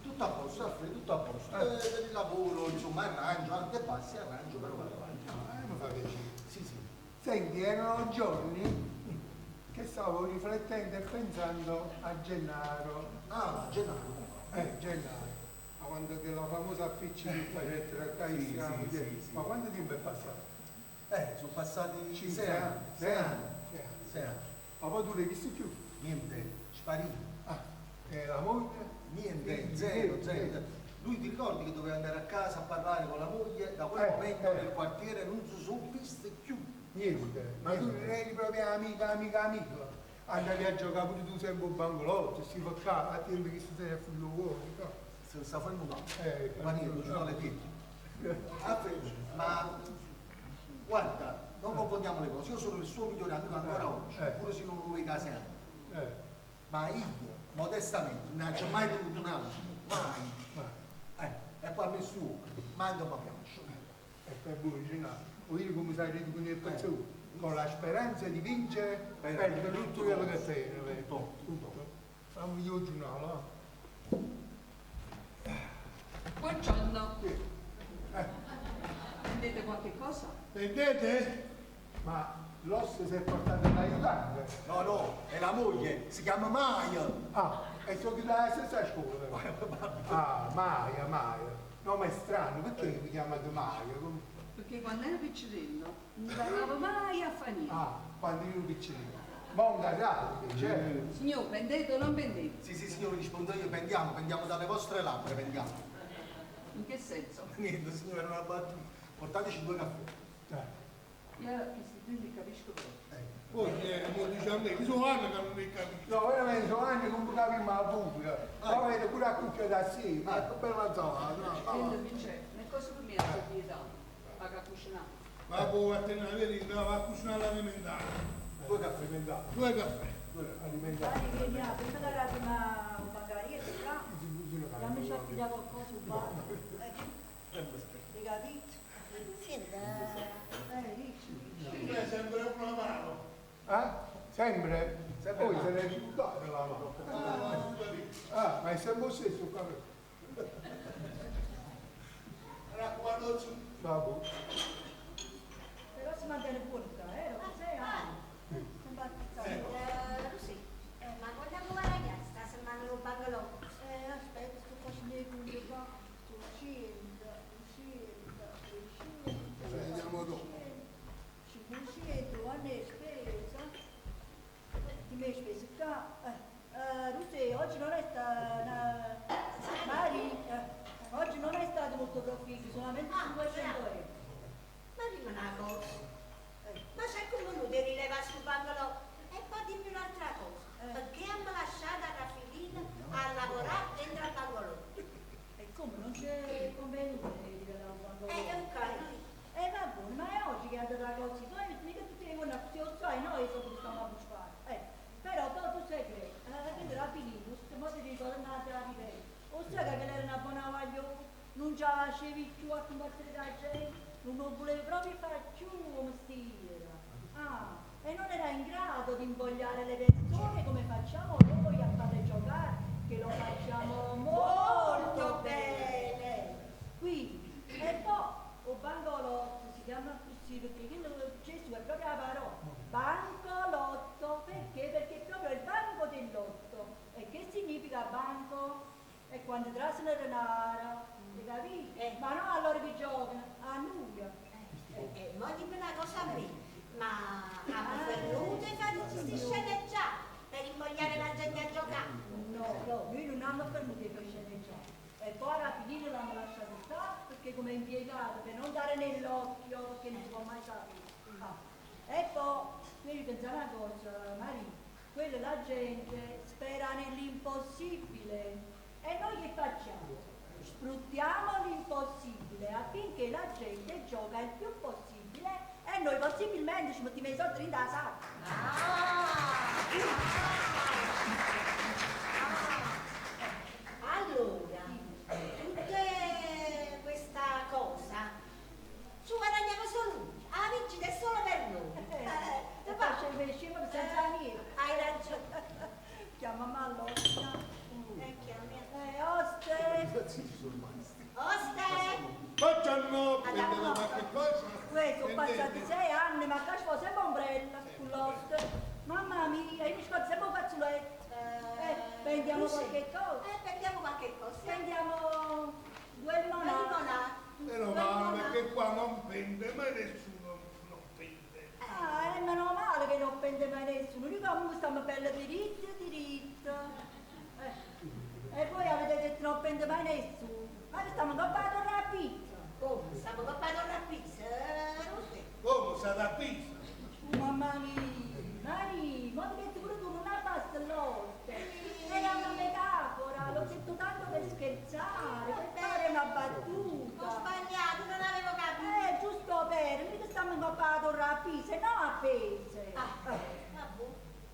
tutto a posto, Alfredo, tutto a posto. Per il lavoro, insomma, arrangio, anche passi, arrangio, però vado avanti. Ah, mi fa piacere. Sì, sì. Senti, erano giorni che stavo riflettendo e pensando a Gennaro. Ah, Gennaro. Gennaro. Ma quando della famosa appiccica che faceva tra Sì, sì, sì, sì, sì. Ma quanto tempo è passato? Sono passati 5 sei anni. anni. 6 anni. 6 anni. 6 anni. Ma poi tu l'hai visto più? Niente, sparito. Ah, e la moglie? Niente, Sì, zero, sì, zero. sì. Lui ti ricordi che doveva andare a casa a parlare con la moglie? Da quel momento nel quartiere non si sono viste più. Niente, ma tu non eri proprio amica, amica, amica. Andavi a giocare pure tu sempre un bangolotto, si fa qua, a tempo che si sei a figlio vuoi, no? Se sta fermo no. Ma niente, giù dalle piedi. Alfredo, ma guarda, non confondiamo le cose, io sono il suo migliore amico ancora oggi, pure se non lo vedo da 6 anni. Ma io, modestamente, non ho mai bevuto un altro, mai. E poi a me suo, manca mi piace. E per voi, Gennaro, vuol dire come sai con il pezzo, con la speranza di vincere, perde tutto quello che tiene. Tutto, tutto. Fammi io giornale, ah. Buongiorno. Vendete qualche cosa? Vendete? Ma l'osso si è portato l'aiutante? No, no, è la moglie, si chiama Maia. Ah, e sono chiusa la stessa scuola però. Ah, Maia, Maia. No, ma è strano, perché mi chiamate Maia? Perché quando ero piccolino non andavo mai a fare niente. Ah, quando io ero piccolino. Ma un casato, certo. Signor, vendete o non vendete? Sì, sì, signore, rispondo io, pendiamo, pendiamo dalle vostre labbra, pendiamo. In che senso? Niente, signore, era una battuta. Portateci 2 caffè. Io questi due li capisco proprio. Poi, mo dice a me, che sono anni che non ne capisco. No, veramente sono anni che non capiamo la pubblica. Ma avete pure la cucchia da sì, ma che bella zona. No, Senti, Vincenzo, Cosa per me è pietà? Ma che cucinare? Ma può a tenere la verità, va a cucinare l'alimentare. Due caffè alimentari. Due caffè. Alimentari. Dai, veniamo, prima della prima bancaria, là. Andiamoci a pigliare qualcosa, un bar. Hai capito? Senta, Dici. È sempre una mano. Eh? Sempre? Poi se l'è ricordata la mano. Ah, ma è sempre lo stesso caffè. Raccomando su. Vabbè. Però si mantiene buono qua, dopo 6 anni. Sempre attizzato. Così. Ma vogliamo guadagnare sta settimana con bungalow? Aspetta, sto facendo i conti qua. Sto 100, 200, 300, Vediamo dopo. 500, quando è spesa? Ti mi hai speso qua? Rusè, oggi non è stata... Mari, oggi non è stato molto proficuo, solamente 500 euro. Ma dimmi una cosa. Ma c'è come venuto a rilevare sul bungalow? E poi dimmi un'altra cosa. Perché hanno lasciato a Raffaellina a lavorare dentro al bungalow? E come non c'è convenuto di rilevare un bungalow? Ok. Va buono, ma è oggi che è andata così, poi mica tutti le giorni così, sai, noi so che stiamo a buscare. Però poi tu sai che, quindi Raffaellino, mo ti ritornate a ripetere. O sai che era una buona guaglione, non ce la facevi più a combattere la gente, non lo volevi proprio fare più come mestiere. Ah, e non era in grado di invogliare le persone come facciamo noi a farle giocare, che lo facciamo molto bene. Quindi, e poi o bancolotto si chiama così perché quello Gesù è proprio la parola. Bancolotto, perché? Perché è proprio il banco del lotto. E che significa banco? È quando trasano il denaro, hai capito? Ma non a loro che giocano, a noi. Ma dimmi una cosa a me. Ma hanno venuto e fare tutti questi sceneggiati per invogliare la gente a giocare? No, no, noi non abbiamo fermato di fare sceneggiati. E poi alla fine l'hanno lasciato stare perché come impiegato, per non dare nell'occhio, perché non si può mai sapere. Ah. E poi, devi pensare una cosa, Maria, quella la gente spera nell'impossibile. E noi che facciamo? Sfruttiamo l'impossibile affinché la gente gioca il più possibile e noi possibilmente ci mettiamo i soldi in sacca. Allora, tutta questa cosa ci guadagniamo solo noi, la vincita è solo per noi. Te faccio il scemo senza niente. Hai ragione. Chiama Mallotta. Chiami. Oste. Oste! Buongiorno, prendete qualche cosa? Uè, sono passati 6 anni, ma qua ci fa sempre ombrella con l'oste. Mamma mia, io mi scordo sempre un fazzoletto. Prendiamo Sì. qualche cosa. Prendiamo qualche cosa. Prendiamo due limonate. Limonate. Meno male perché qua non pende mai nessuno, non pende. Ah, è meno male che non prende mai nessuno. Noi comunque stiamo bella diritto, diritto. E voi avete detto non prende mai nessuno. Ma noi stiamo comprando la pizza. Come? Stiamo comprando la pizza? Non so. Come sta da pizza? Oh, mamma mia, Mari, ma ti detto pure tu non abbassa l'oste. Era una metafora, l'ho detto tanto per scherzare, per fare una battuta. Ho sbagliato, non avevo capito. Giusto per, mica stiamo comprando la pizza, no a pese. Ah, vabbè.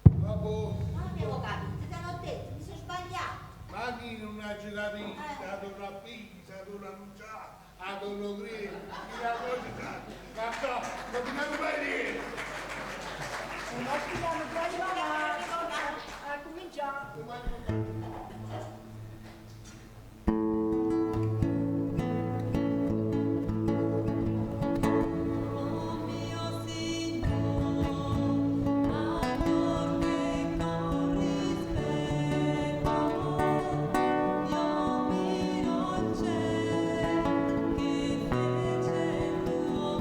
Vabbè. Non avevo capito, te l'ho detto, mi sono sbagliato. Ma chi non ha capito? La torre a Pisa, la torre annunciata, la torre Greco, chi la cosa ma no, non ti devo mai dire. E noi stiamo due limonate. A cominciare. Mio Signore, allorché con rispetto io miro il ciel che fece il tuo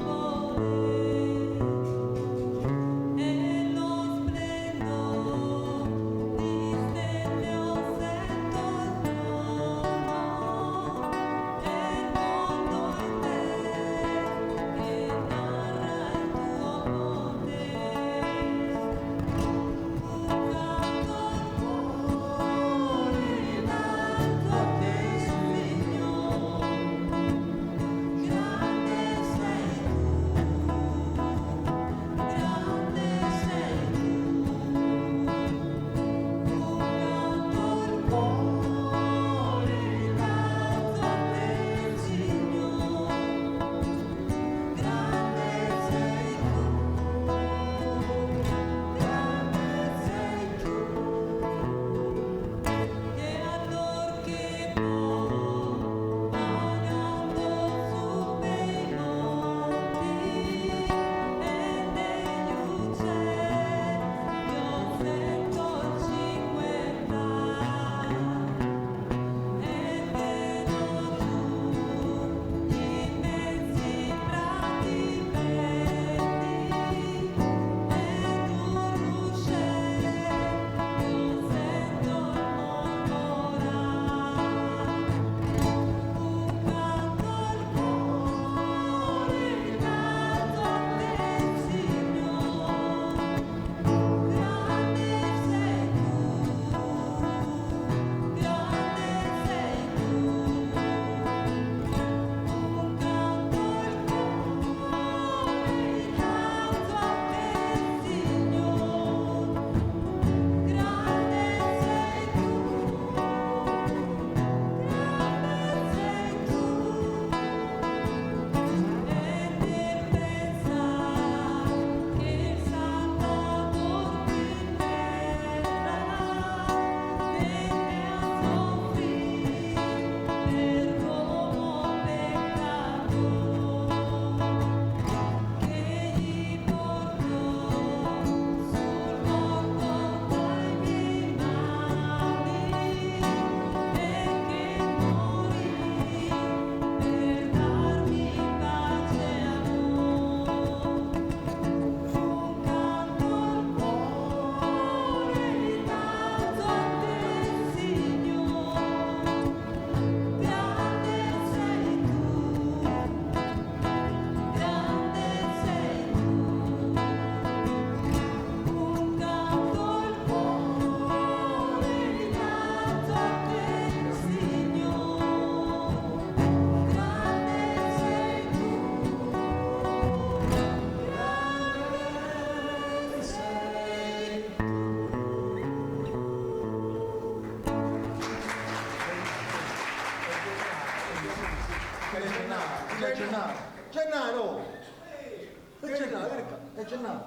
E Gennaro, vieni qua, e Gennaro.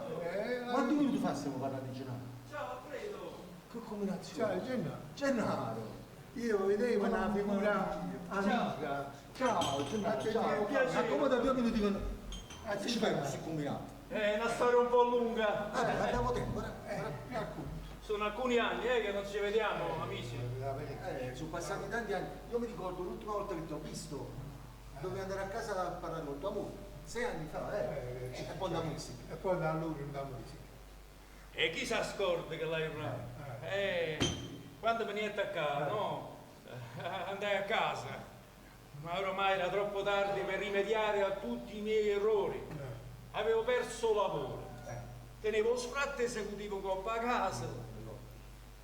Ma due minuti fa stiamo parlando di Gennaro. Ciao Alfredo! Che combinazione? Ciao Gennaro. Gennaro! Io vedevo una figura amica. Ciao Gennaro, Ciao, ciao. piacere. Accomoda 2 minuti con. Che ci fai così combinato? È una storia un po' lunga. Vabbè, abbiamo tempo, Sono alcuni anni che non ci vediamo, amici. Sono passati tanti anni. Io mi ricordo l'ultima volta che ti ho visto, dovevi andare a casa a parlare con tua moglie. 6 anni fa, eh. E poi andiamo insieme. E poi da allora andiamo insieme. E chi si scorda che l'hai quando veniva a casa, no? Andai a casa, ma ormai era troppo tardi per rimediare a tutti i miei errori. Avevo perso lavoro, tenevo sfratto esecutivo in coppa a casa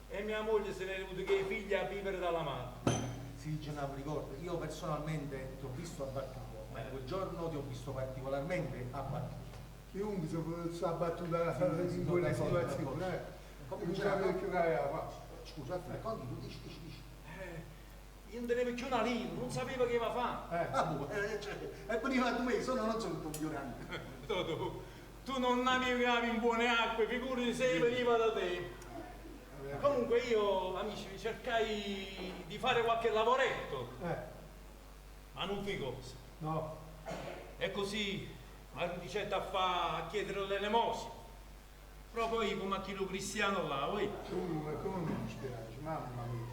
e mia moglie se n'era venuta che i figli a vivere dalla madre. Sì, Gennaro, mi ricordo, io personalmente ti ho visto abbattuto, ma quel giorno ti ho visto particolarmente abbattuto. Chiunque si è abbattuta Sì, sì, in quella d'accordo, situazione, d'accordo. eh. Comunque, Non Gennaro, sapevo più che aveva fatto. Scusa, Alfredo, continua, dici, dici, dici. Io non tenevo più una lira, non sapevo che aveva fatto. Ah, boh, cioè, e veniva tu me, sono non sono un migliorante. Tu non navigavi in buone acque, figurati se veniva da te. Comunque io, amici, cercai di fare qualche lavoretto, ma non fui cosa. No. E così mi ricetta a chiedere l'elemosina. Proprio io come a chi lo cristiano là, voi. Tu, come mi dispiace, mamma mia.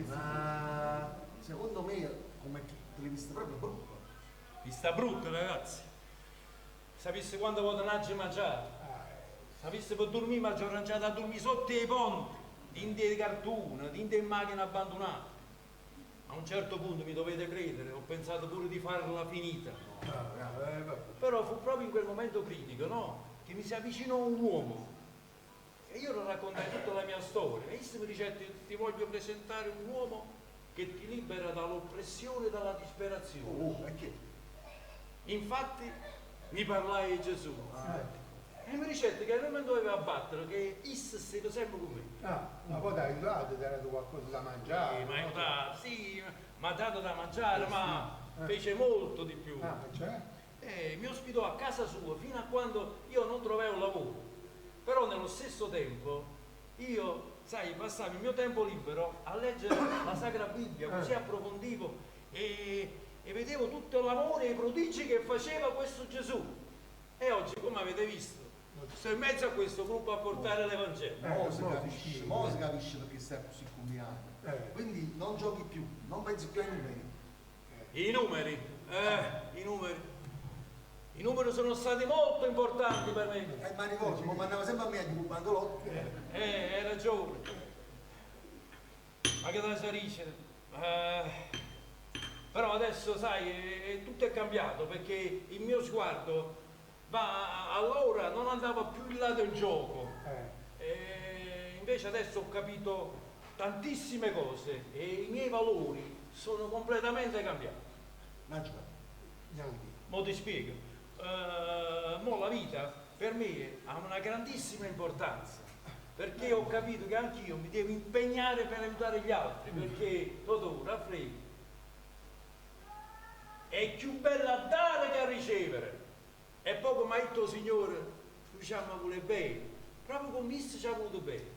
Ma secondo me, come te l'hai vista proprio brutta. Vista brutta, ragazzi. Sapesse quante volte ne ho mangiato. Sapesse per dormire, ma ci ho arrangiato a dormire sotto i ponti, in dei cartoni, in delle macchine abbandonate. A un certo punto, mi dovete credere, ho pensato pure di farla finita. Però fu proprio in quel momento critico, no? Che mi si avvicinò un uomo e io gli raccontai tutta la mia storia. E esso mi dice: ti voglio presentare un uomo che ti libera dall'oppressione e dalla disperazione. Oh, perché? Infatti mi parlai di Gesù. E mi dicette che non mi doveva abbattere, che Is stava sempre con me. Ah, ma poi ti ha aiutato, ti ha dato qualcosa da mangiare. Sì, mi ha aiutato, sì, mi ha dato da mangiare, ma fece molto di più. Ah, cioè? Mi ospitò a casa sua fino a quando io non trovai un lavoro. Però nello stesso tempo io, sai, passavo il mio tempo libero a leggere la Sacra Bibbia, così approfondivo e vedevo tutto l'amore e i prodigi che faceva questo Gesù. E oggi, come avete visto, sto in mezzo a questo gruppo a portare l'Evangelo. Mo si capisce perché stai così combinato. Quindi non giochi più, non pensi più ai numeri. I numeri, i numeri. I numeri sono stati molto importanti per me. Ma ricordo, mi mandava sempre a me a bandolotto. Hai ragione. Ma che cosa dice? Però adesso, sai, tutto è cambiato perché il mio sguardo va, allora non andava più in là del gioco. Invece adesso ho capito tantissime cose e i miei valori sono completamente cambiati. Mo ti spiego. Mo la vita per me ha una grandissima importanza perché ho capito che anch'io mi devo impegnare per aiutare gli altri, perché Totò, Raffaele, è più bella dare che a ricevere. E poi come ha detto il Signore, diciamo pure bene, proprio con Miss ci ha avuto bene.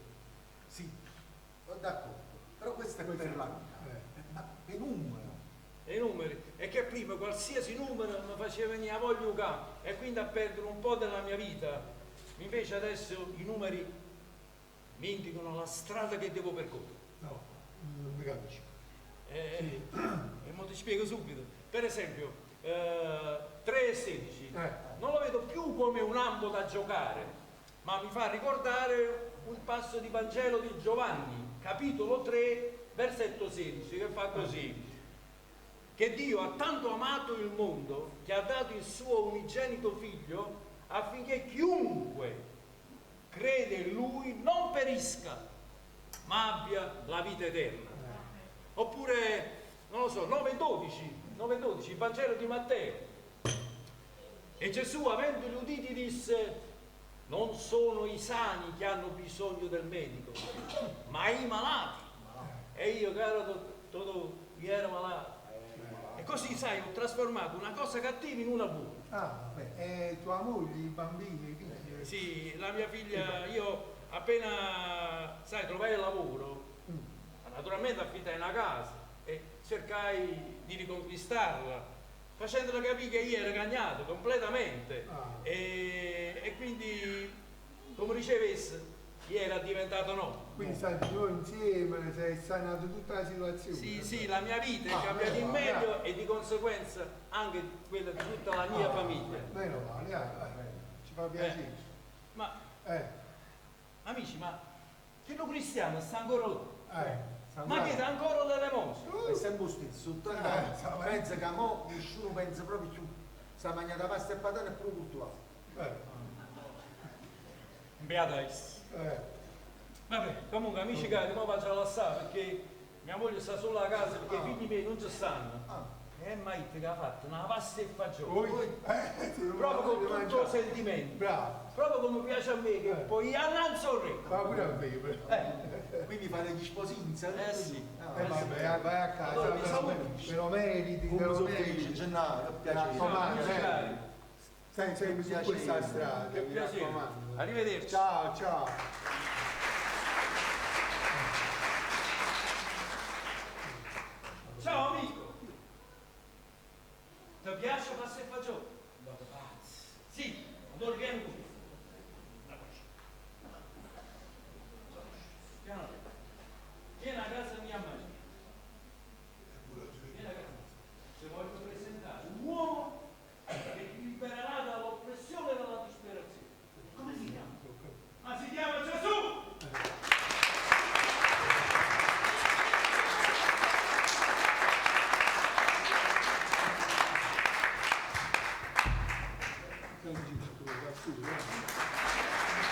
Sì, sono d'accordo, però questo è per la vita, ma per numero. E i numeri, è che prima qualsiasi numero mi faceva venire la voglia di e quindi a perdere un po' della mia vita. Invece adesso i numeri mi indicano la strada che devo percorrere. No, non mi capisco. E mo ti spiego subito. Per esempio, 3 e 16 non lo vedo più come un ambo da giocare, ma mi fa ricordare un passo di Vangelo di Giovanni, capitolo 3, versetto 16, che fa così. Che Dio ha tanto amato il mondo che ha dato il suo unigenito figlio affinché chiunque crede in lui non perisca, ma abbia la vita eterna. Oppure, non lo so, 9,12, il Vangelo di Matteo. E Gesù, avendoli uditi, disse: non sono i sani che hanno bisogno del medico, ma i malati. E io, caro Totò, io ero malato. E così, sai, ho trasformato una cosa cattiva in una buona. Ah, beh, e tua moglie, i bambini, i figli? Sì, la mia figlia, io appena, sai, trovai il lavoro, naturalmente affittai una casa e cercai di riconquistarla, facendola capire che io ero cagnato completamente. E quindi, come diceva essa, io era diventato no. Quindi state di nuovo insieme, si è sanata tutta la situazione. Sì, sì, la mia vita è Ah, cambiata in meno male, meglio e di conseguenza anche quella di tutta la mia Ah, famiglia. Meno male, ah, ci fa piacere. Ma, Eh. amici, ma che lo cristiano sta ancora là? sta Ma chiede ancora l'elemosina? È sempre lo stesso, 80 anni. Pensa che mo nessuno pensa proprio più. Sta mangiando pasta e patane e pure culturale. Beata essa. Vabbè, comunque amici cari, mo faccio lasciare perché mia moglie sta solo a casa perché i figli miei non ci stanno. E ma che ha fatto una pasta e fagioli. Proprio con tutto il sentimento. Bravo. Proprio come piace a me, che poi annanzi al re. Ma pure a me, però. Quindi fare gli sposini, Eh sì. Vabbè, vai a casa, Allora, vi te lo- saluto. te lo meriti, te Come lo sono meriti. felice, Gennaro, che Mi piacere. raccomando, Amici eh. cari. Stai sempre su Piacere. questa strada, Che mi piacere. raccomando. Arrivederci. Ciao, ciao. Ciao amico. Ti piace pasta e fagioli? Vado pazzo. Sì, allora vieni qui. Piano. Vieni a casa mia a mangiare. Vieni a casa mia. Ti voglio presentare un uomo che ti libererà dall'oppressione e dalla disperazione. Come si chiama? Ma si chiama Gesù! Francesco, va su, eh.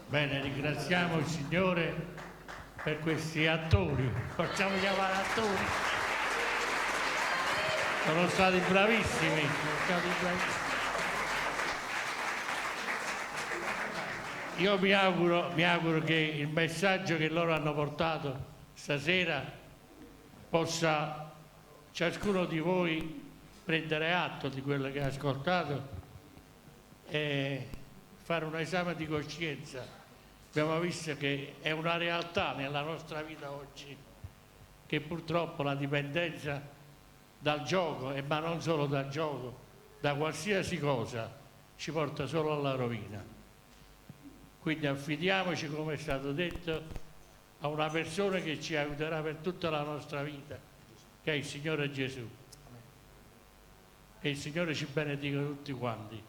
Bene, ringraziamo il Signore per questi attori, possiamo chiamare attori. Sono stati bravissimi, sono stati bravissimi. Io mi auguro che il messaggio che loro hanno portato stasera possa ciascuno di voi prendere atto di quello che ha ascoltato e fare un esame di coscienza. Abbiamo visto che è una realtà nella nostra vita oggi, che purtroppo la dipendenza dal gioco, e ma non solo dal gioco, da qualsiasi cosa, ci porta solo alla rovina. Quindi affidiamoci, come è stato detto, a una persona che ci aiuterà per tutta la nostra vita, che è il Signore Gesù. Che il Signore ci benedica tutti quanti.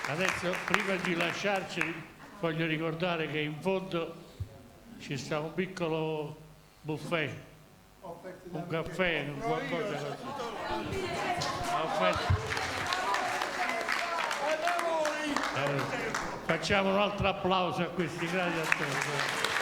Adesso, prima di lasciarci, voglio ricordare che in fondo ci sta un piccolo buffet, un caffè, un qualcosa così. Offerto. Allora, facciamo un altro applauso a questi grandi attori.